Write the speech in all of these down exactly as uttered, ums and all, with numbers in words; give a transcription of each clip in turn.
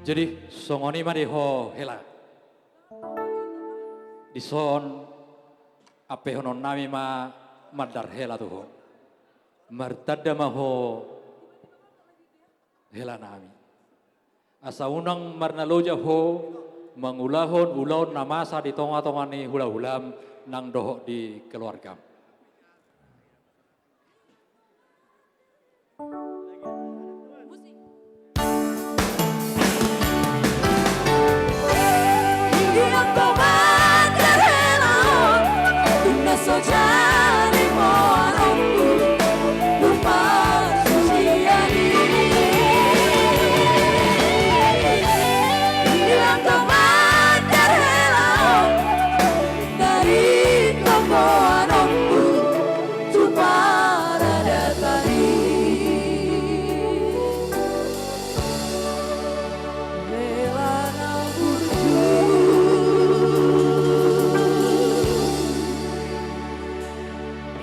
Jadi songon i ma di ho hela. Dison ampehononnami ma mandar hela tu ho. Martanda ma ho helanami. Asa unang marnaloja ho mangulahon ulaon na masa di tonga-tonga ni hula-hulam nang dohot di keluargam.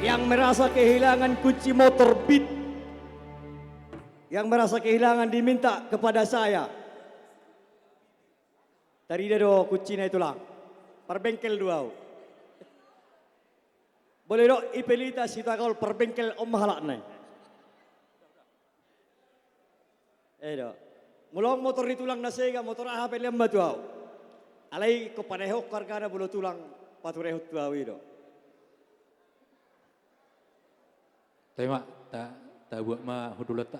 Yang merasa kehilangan kunci motor Beat, yang merasa kehilangan, diminta kepada saya. Tarida do kuncina i, Tulang? Parbengkel do au. Boleh do i, Pelita Sitagol, parbengkel on ma halakna i. Edo. Molo motor ni Tulang na sega, motor aha pe, lehon ma tu au. Alai ingkon padaehon hargana molo Tulang paturehon tu au i do. Taima, ta, tabuat ma hundulanta.